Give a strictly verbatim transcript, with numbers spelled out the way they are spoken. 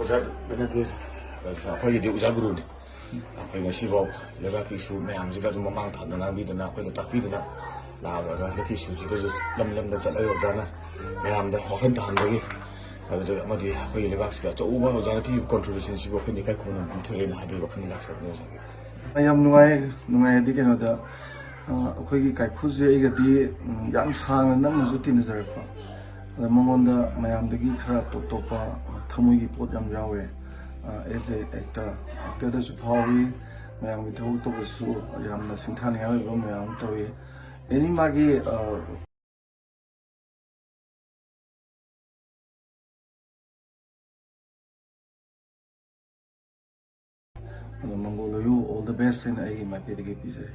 ꯑꯣꯖꯥ ꯀꯩꯅꯣꯗꯤ, ꯑꯩꯈꯣꯏꯒꯤꯗꯤ ꯑꯣꯖꯥ ꯒꯨꯔꯨꯅꯤ꯫ ꯑꯩꯈꯣꯏ ꯉꯁꯤꯐꯥꯎ ꯂꯩꯕꯥꯛꯀꯤ ꯏꯁꯨ ꯃꯌꯥꯝꯁꯤꯗ ꯑꯗꯨꯝ ꯃꯃꯥꯡ ꯊꯥꯗ ꯉꯥꯡꯕꯤꯗꯅ, ꯑꯩꯈꯣꯏꯗ ꯇꯥꯛꯄꯤꯗꯅ ꯂꯥꯛꯑꯒ ꯍꯟꯗꯛꯀꯤ ꯏꯁꯨꯁꯤꯗꯁꯨ ꯂꯝ ꯂꯝꯗ ꯆꯠꯂꯒ ꯑꯣꯖꯥꯅ ꯃꯌꯥꯝꯗ ꯋꯥꯈꯜ ꯇꯥꯍꯟꯕꯒꯤ, ꯑꯗꯨꯗ ꯑꯃꯗꯤ ꯑꯩꯈꯣꯏꯒꯤ ꯂꯩꯕꯥꯛꯁꯤꯗ ꯑꯆꯧꯕ ꯑꯣꯖꯥꯅ ꯄꯤꯕ ꯀꯣꯟꯇ꯭ꯔꯤꯕ꯭ꯌꯨꯁꯟꯁꯤꯕꯨ ꯑꯩꯈꯣꯏ ꯂꯩꯀꯥꯏ ꯈꯨꯡꯒꯪꯗ ꯑꯗꯨꯝ ꯊꯣꯛꯑꯦꯅ ꯍꯥꯏꯕꯒꯤ ꯋꯥꯈꯜ ꯂꯥꯛꯆꯕꯅꯤ ꯑꯣꯖꯥꯒꯤ꯫ ꯌꯥꯝ ꯅꯨꯡꯉꯥꯏ꯫ ꯅꯨꯡꯉꯥꯏ ꯍꯥꯏꯗꯤ ꯀꯩꯅꯣꯗ, ꯑ, ꯑꯩꯈꯣꯏꯒꯤ ꯀꯥꯏꯀꯨꯁꯦ ꯑꯩꯒꯗꯤ, ꯎꯝ, ꯌꯥꯝ ꯁꯥꯡꯅ ꯅꯛꯅꯁꯨ ꯇꯤꯟꯅꯖꯔꯛꯄ꯫ ꯑꯗ ꯃꯉꯣꯟꯗ ꯃꯌꯥꯝꯗꯒꯤ ꯈꯔ ꯇꯣꯞ ꯇꯣꯞꯄ ꯊꯃꯣꯏꯒꯤ ꯄꯣꯠ ꯌꯥꯝ ꯌꯥꯎꯋꯦ꯫ ꯑ, as a actor, actorꯗꯁꯨ ꯐꯥꯎꯏ, ꯃꯌꯥꯝꯒꯤ ꯊꯕꯛ ꯇꯧꯕꯁꯨ ꯌꯥꯝꯅ ꯁꯤꯡꯊꯥꯅꯤꯡꯉꯥꯏ ꯑꯣꯏꯕ ꯃꯌꯥꯝ ꯑꯃ ꯇꯧꯏ꯫ Any ꯃꯥꯒꯤ, ꯑ, ꯑꯗꯣ ꯃꯪꯒꯣꯜ ꯑꯣꯏꯌꯨ, all the best ꯍꯥꯏꯅ ꯑꯩꯒꯤ ꯃꯥꯏꯀꯩꯗꯒꯤ ꯄꯤꯖꯔꯤ꯫